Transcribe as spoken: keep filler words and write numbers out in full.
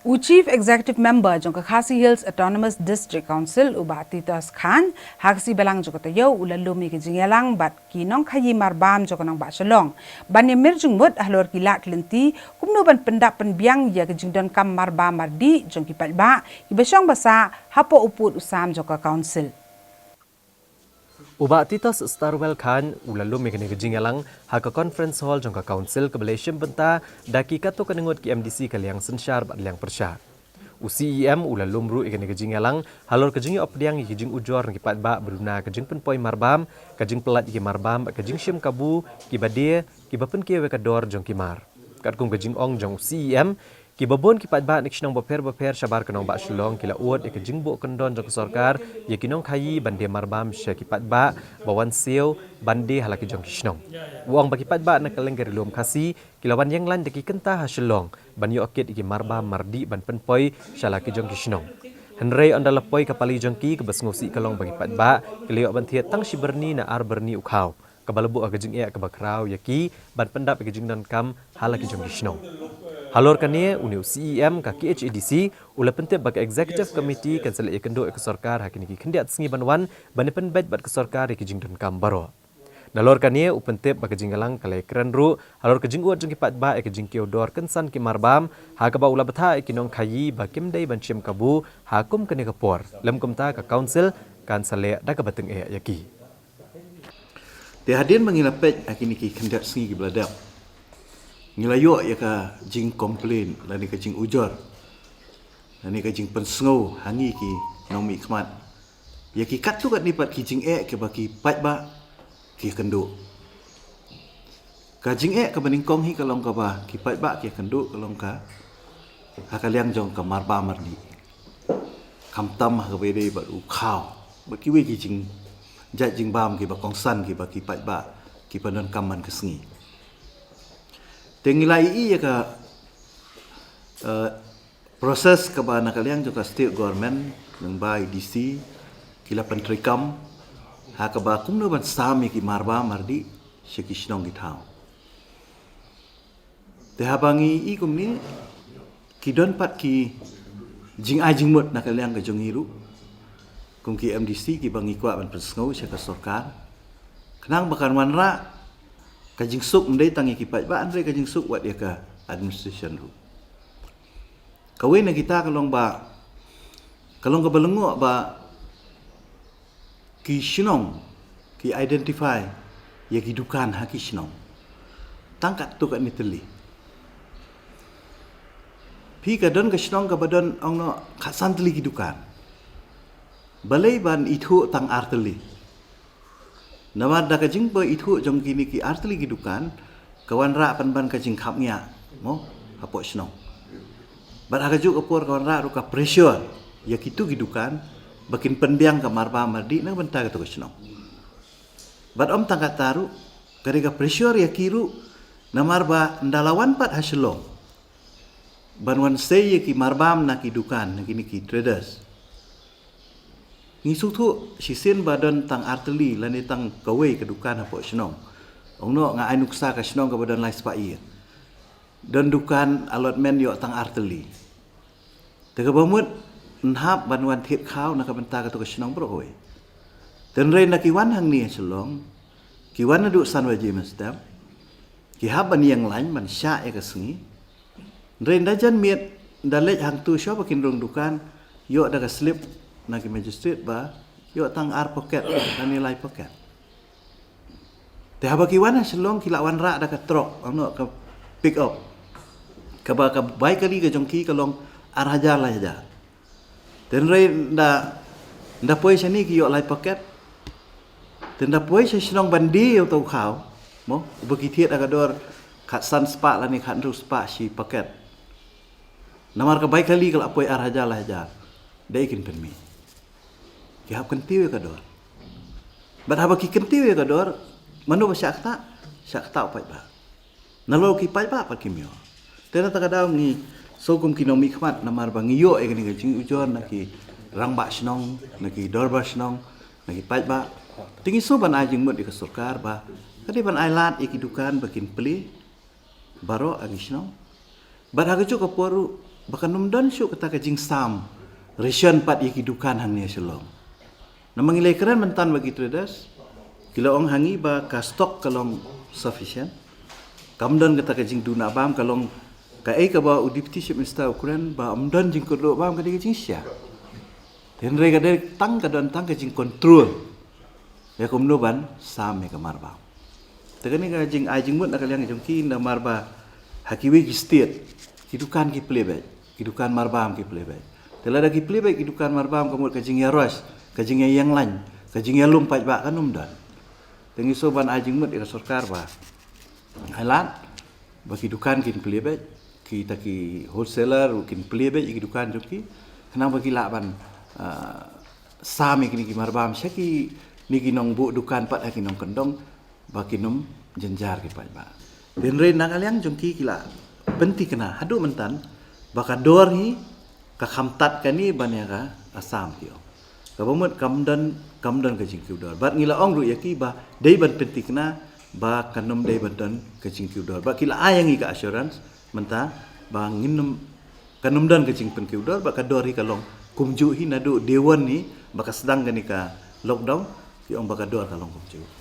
U Chief Executive Member jong ka Khasi Hills Autonomous District Council, u Bah Titos Chyne, ha ka sngi Balang jong ka taïew u la lum ïa ka jingïalang bad ki nongkhaïi marbam jong ka nongbah Shillong ban ïamir jingmut halor ki lad ki lynti kumno ban pyndap pynbiang ïa ka jingdonkam marbam mardih jong ki paidbah kiba shong ba sah hapoh u pud u sam jong ka Council. U Bah Titos Starwell Chyne u la lum ïa kane ka jingïalang ha ka Conference Hall jong ka Council kaba la shim bynta da ki katto katne ngut ki M D C ka liang synshar bad liang pyrshah. U C E M u la lum ruh ïa kane ka jingïalang halor ka jingïoh pdiang ïa ki jingujor na ki paidbah ba duna ka jingpynpoi marbam, ka jingpyllait ïa ki marbam, ka jingshim kabu kiba die, kiba pynkiew ïa ka dor jong ki mar. Katkum ka jingong jong u C E M, kiba bun ki paidbah na ki shnong bapher bapher shabar ka nongbah Shillong ki la ud ïa ka jingbuh kyndon jong ka sorkar ïa ki nongkhaïi ban die marbam sha ki paidbah ba wan siew ban die ha la ki jong ki shnong. U ong ba ki paidbah na kylleng ka Ri Lum Khasi ki la wan ïeng lain da ki kynta ha Shillong ban ïoh kit ïa ki marbam mardih ban pynpoi sha la ki jong ki shnong. Hynrei ynda la poi ka pali jong ki, kaba sngewsih ka long ba ki paidbah ki la ïoh ban thied tang shi byrni na ar byrni u khaw, kaba la buh ha ka jingeh kaba khraw ïa ki ban pyndap ïa ka jingdonkam ha la ki jong ki shnong. Halor kane, une u C E M ka K H A D C u la pyntip ba ka Executive Committee kan sa leit ïakynduh ïa ka sorkar ha kine ki khyndiat sngi ban wan ban ïapynbeit bad ka sorkar ïa ki jingdonkam baroh. Nalor kane, u pyntip ba ka jingïalang ka la ïakren ruh halor ka jingud jong ki paidbah ïa ka jingkiew dor kynsan ki marbam, ha kaba u la bthah ïa ki nongkhaïi ba kim dei ban shim kabu ha kum kane ka por, lym kumta ka Council kan sa leh da kaba tyngeh ïa ki. Te hadien ba ngi la peit ha kine ki khyndiat sngi kiba la dep, ngi la ïoh ïa ka jingcomplain lane ka jingujor lane ka jingpynsngew ha ngi ki nongmihkhmat ïa ki katto katne pat ki jingeh kiba ki paidbah ki ïakynduh. Ka jingeh kaba nyngkong hi ka long kaba ki paidbah ki ïakynduh ka long ka ha ka liang jong ka marbam mardih, khamtam ha kaba ïadei bad u khaw bad kiwei ki jingjait jingbam kiba kongsan kiba ki paidbah ki pyndonkam man ka sngi. Te ngi la ïohi ïa ka, eh, process kaba na ka liang jong ka State Government lyngba i D C ki la pyntreikam ha kaba kumno ban sam ïa ki marbam mardih sha ki shnong ki thaw. Te haba ngi ïohi kumne, ki don pat ki jingai jingmut na ka liang ka jong ngi ruh kum ki M D C kiba ngi kwah ban pynsngew sha ka sorkar, khnang ba kan wanrah ka jingsuk ym dei tang ïa ki paidbah hynrei ka jingsuk wat ïa ka administration ruh. Kawei na kita ka long ba, ka long kaba lyngngoh ba ki shnong ki identify ïa ki dukan ha ki shnong tang katto katne tylli. Phi, ka don ka shnong kaba don ong noh khatsan tylli ki dukan, balei ban ithuh tang ar tylli? Namar da ka jingpoi ithuh jong kine ki ar tylli ki dukan ka wanrah pynban ka jingkhapngiah, mo, hapoh shnong. Bad ha kajuh ka por ka wanrah ruh ka pressure ïa kitu ki dukan ba kin pynbiang ka marbam mardih na ka bynta katu ka shnong. Bad ym tang kata ruh, ka dei ka pressure ïa ki ruh, namar ba ynda la wan pat ha Shillong ban wan sei ïa ki marbam na ki dukan, na kine ki traders, ngi sngewthuh shisien ba don tang ar tylli lane tang kawei ka dukan hapoh shnong. Ong noh, nga ai nuksa ka shnong kaba don lai spah ïing, don dukan allotment ïoh tang ar tylli. Te kaba mut, yn hap ban wan thied khaw na ka bynta katu ka shnong baroh kawei. Te hynrei ynda ki wan hangne ha Shillong, ki wan naduh san baje mynstep, ki hap ban ïeng lain ban shah ïa ka sngi. Hynrei ynda jan miet, ynda leit hangtu shuwa ba kin rung dukan, ïoh da ka slip na ki magistrate ba ïoh tang ar pocket lane lai pocket. Te haba ki wan ha Shillong ki la wanrah da ka truck, ong noh, ka pick up, kaba ka bai kali ka jong ki ka long ar hajar lai hajar. Te hynrei ynda, ynda poi shane ki ïoh lai pocket. Te ynda poi sha shnong ban die ïa uta u khaw, mo, uba ki thied ha ka dor khatsan spah lane khathynriew spah shi pocket, namar ka bai kali ka la poi ar hajar lai hajar, dei kin pynmih. Ki hap kyntiew ïa ka dor. Bad haba ki kyntiew ïa ka dor, mano ba shah ktah? Shah ktah u paidbah. Nalor ki paidbah pat kim ïoh. Te na kata ka daw ngi sngew kum ki nongmihkhmat namar ba ngi ïoh ïa kane ka jingujor na ki rangbah shnong, na ki dorbar shnong, na ki paidbah. Te ngi sngew ban ai jingmut ïa ka sorkar ba ka dei ban ai lad ïa ki dukan ba kin plie baroh ha ki shnong. Bad ha kajuh ka por ruh, ba kan ym don shuh kata ka jingsam ration pat ïa ki dukan hangne Shillong. Namar ngi la kren myntan bad ki traders, ki la ong ha ngi ba ka stock ka long sufficient. Kam don kata ka jingduna bam, ka long kaei kaba u Deputy Chief Minister u kren ba ym don jingkyrduh bam ka dei ka jingshisha. Hynrei ka dei tang, ka don tang ka jingcontrol ïa kumno ban sam ïa ka marbam. Te kane ka jingai jingmut na ka liang jong ki, namar ba ha kiwei ki state ki dukan ki plie beit, ki dukan marbam ki plie beit. Te lada ki plie beit ki dukan marbam, ka mut ka jingïarush, ka jingïaïeng lain, ka jingïalum paidbah kan ym don. Te ngi sngew ban ai jingmut ïa ka sorkar ba ai lad ba ki dukan kin plie beit, kita ki wholesaler ruh kin plie beit ïa ki dukan jong ki, khnang ba ki lah ban, ah, sam ïa kine ki marbam sha kine ki nongbuh dukan pat ha ki nongkyndong, ba kin ym jynjar ki paidbah. Hynrei na ka liang jong ki, ki la pynthikna haduh myntan ba ka dor hi ka kham tad kane ban ïa ka sam, ki ong. Kaba mut kam don, kam don ka jingkiew dor. Bad ngi la ong ruh ïa ki ba dei ban pynthikna ba kan ym dei ban don ka jingkiew dor. Bad ki la ai ïa ngi ka assurance mynta ba ngin ym, kan ym don ka jingpynkiew dor, bad ka dor hi ka long kumjuh hi naduh day one hi ba ka sdang kane ka lockdown, ki ong ba ka dor ka long kumjuh.